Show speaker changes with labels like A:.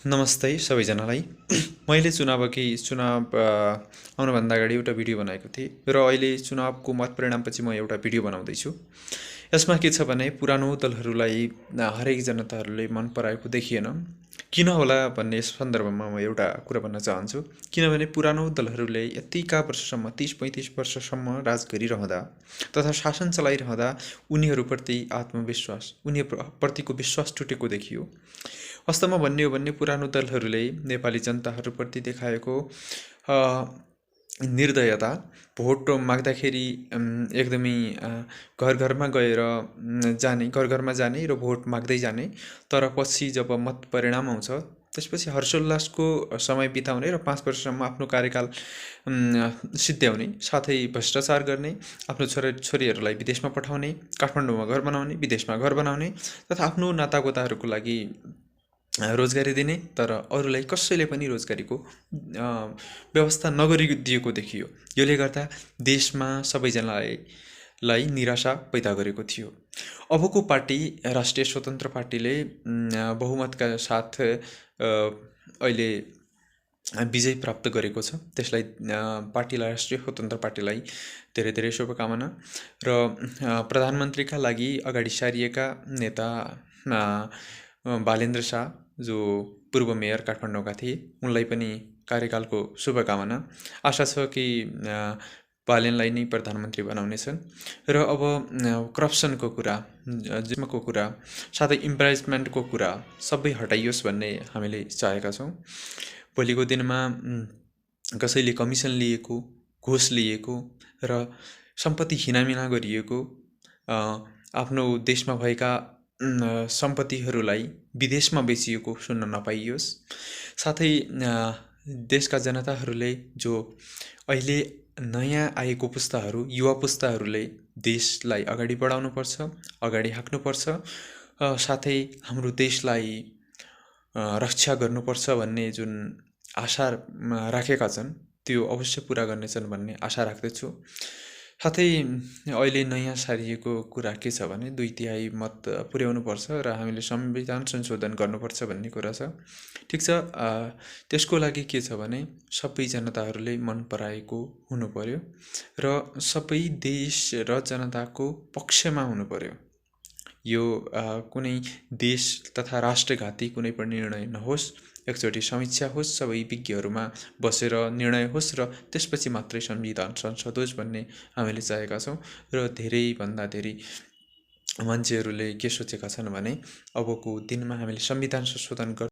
A: नमस्ते सबैजनालाई। मैले चुनाव आउनुभन्दा अगाडि एउटा भिडियो बनाएको थिएँ र अहिले चुनावको मत परिणामपछि म एउटा भिडियो बनाउँदैछु। यसमा के छ भने पुरानो दलहरूलाई हरेक जनताहरूले मन पराएको देखिएन। किन होला भन्ने सन्दर्भमा म एउटा कुरा भन्न चाहन्छु। किनभने पुरानो दलहरूले यतिका वर्षसम्म 30-35 वर्षसम्म राज गरिरहँदा तथा शासन चलाइरहँदा उनीहरूप्रति आत्मविश्वास, उनीहरूप्रतिको विश्वास टुटेको देखियो। वास्तवमा भन्ने हो भने पुरानो दलहरूले नेपाली जनताहरूप्रति देखाएको निर्दयता, भोट माग्दाखेरि एकदमै घर घरमा जाने र भोट माग्दै जाने, तर पछि जब मत परिणाम आउँछ त्यसपछि हर्षोल्लासको समय बिताउने र 5 वर्षसम्म आफ्नो कार्यकाल सिद्ध्याउने, साथै भ्रष्टाचार गर्ने, आफ्नो छोरीहरूलाई विदेशमा पठाउने, काठमाडौँमा घर बनाउने, विदेशमा घर बनाउने तथा आफ्नो नातागोताहरूको लागि रोजगारी दिने, तर अरूलाई कसैले पनि रोजगारीको व्यवस्था नगरिदिएको देखियो। यसले गर्दा देशमा सबैजनालाई निराशा पैदा गरेको थियो। अबको पार्टी राष्ट्रिय स्वतन्त्र पार्टीले बहुमतका साथ अहिले विजय प्राप्त गरेको छ। त्यसलाई पार्टीलाई, राष्ट्रिय स्वतन्त्र पार्टीलाई धेरै धेरै शुभकामना। र प्रधानमन्त्रीका लागि अगाडि सारिएका नेता बालेन्द्र शाह, जो पूर्व मेयर काठमाडौँका थिए, उनलाई पनि कार्यकालको शुभकामना। आशा छ कि बालेनलाई नै प्रधानमन्त्री बनाउनेछन्। र अब करप्सनको कुरा, जिम्माको कुरा, साथै इम्प्राइजमेन्टको कुरा सबै हटाइयोस् भन्ने हामीले चाहेका छौँ। भोलिको दिनमा कसैले कमिसन लिएको, घुस लिएको र सम्पत्ति हिनामिना गरिएको, आफ्नो देशमा भएका सम्पत्तिहरूलाई विदेशमा बेचिएको सुन्न नपाइयोस्। साथै देशका जनताहरूले, जो अहिले नयाँ आएको पुस्ताहरू, युवा पुस्ताहरूले देशलाई अगाडि बढाउनुपर्छ, अगाडि हाँक्नुपर्छ, साथै हाम्रो देशलाई रक्षा गर्नुपर्छ भन्ने जुन आशा राखेका छन् त्यो अवश्य पुरा गर्नेछन् भन्ने आशा राख्दछु। साथै अहिले नयाँ सारिएको कुरा के छ भने 2/3 मत पुर्याउनुपर्छ र हामीले संविधान संशोधन गर्नुपर्छ भन्ने कुरा छ। ठिक छ, त्यसको लागि के छ भने सबै जनताहरूले मन पराएको हुनु पर्यो र सबै देश र जनताको पक्षमा हुनु पर्यो। यो कुनै देश तथा राष्ट्रघाती कुनै पनि निर्णय नहोस्। एकचोटि समीक्षा होस्, सबै विज्ञहरूमा बसेर निर्णय होस् र त्यसपछि मात्रै संविधान संशोधन होस् भन्ने हामीले चाहेका छौँ। र धेरैभन्दा धेरै मान्छेहरूले के सोचेका छन् भने अबको दिनमा हामीले संविधान संशोधन